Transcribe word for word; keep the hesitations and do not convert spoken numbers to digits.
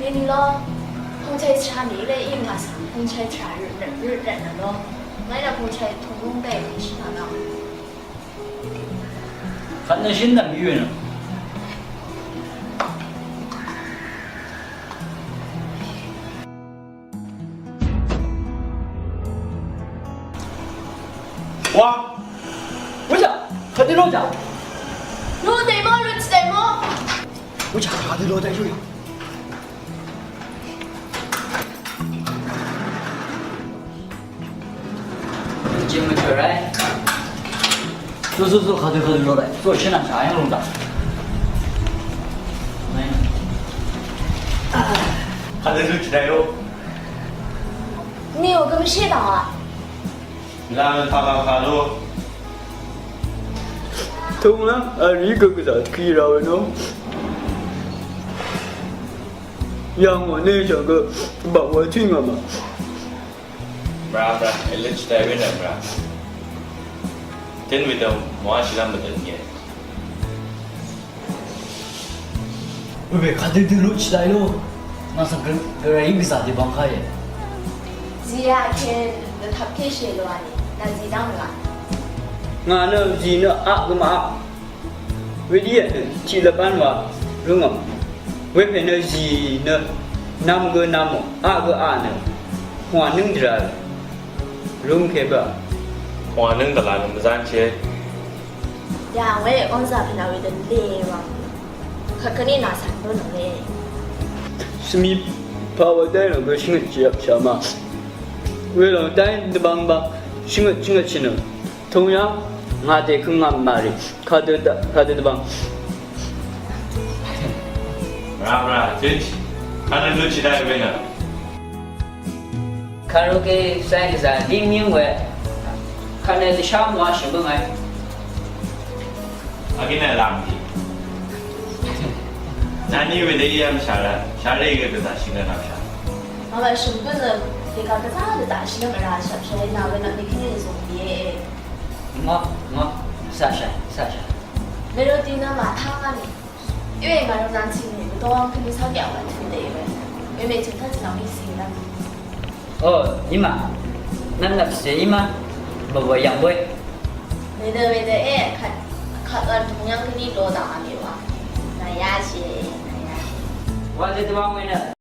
Eni lo, pungchai chra ni le i ngà svng pungchai chra røt røt røt røt nø lo. Ngàí nø pungchai tungkung dai ni shì nø lo. Kvt nø shøn dvm yø nø. Wa! Wuja! Kadø lo ja! Lo dai mo, lo dai mo. Wuja, kadø lo dai yø. Jim mvchø rai. Zo, zo, zo, kadø, kadø lo rai. Zo, shøn nà shà yv̀ng lúng daq. Kadø lo chì dai lo. Ni wo gø mvshé daq a. Nvng taq kaq kaq lo. Tunglang, a ri gø gvzà kì ra we no. Yv̀ng wà nø shv̀ng gø baq wa tì ngà mà. Mvra, mvra, èløt shvdai we nø mvra. Tøn we dø mwa shvlam mvdøn nge. Webe kadø dø lo chidai lo. Nà svng gø, gø rà í gvzà dø bang kà íe. Zì yà kèn dø tap kèshì lo a ni. Nà zì dang la. Ngà nø zì nø aq gø màaq. Wedø yà nø tiq lvpan wa røngøm. Wepè nø zì nø nam gø nam o, aq gø aq nø. Hwa nøng dvra. Røng kèbà. Hwa nøng dvla nø mvzan che. Yà we ong zà pvnà we dø lè wa. Kakani nà sàn bø nø we. Svmi pà wa dai nø gø shvngøt chì yap shà ma. We lòng dai dvbang bang shvngøt shvngøt shì nø. Tong yà ngà dè køng ngà màrì. Kadø da, kadø dvbang. Mvra mvra, tønch. Kadø lutchì dai we nø. Kàrokè svng gvzà lí myǿng we. Kànø dvshá mwa shø̀m bǿngà. Agí nø làmdì. Nani we dø í yv́ng shàrá, shàrá í gø gvzà shì nø nvmshà. Màmà shø̀m bǿngà, dèkà gvzà dvdaq shì nø mvrà shvpshà í nà we nvmni kèní zòngdìe. Ngò, ngò, sàshà, sàshà. Mèrò dì nø màtá ngà nì. Iwe ngà rvzan tì nì, dong kèní sà gà wà tø̄ dè we. Mèmè tø̄ taq tì nà mì sì nà. O, í mà. Nvn nvpse í mà. Bvbø yv̀ng bø. Wedø, wedø, e, kvt, kvt vl tø̀m yv̀ng kèní lo daq a mì wa. Nà yà shì, nà yà shì. Wa dø dvbang we nø,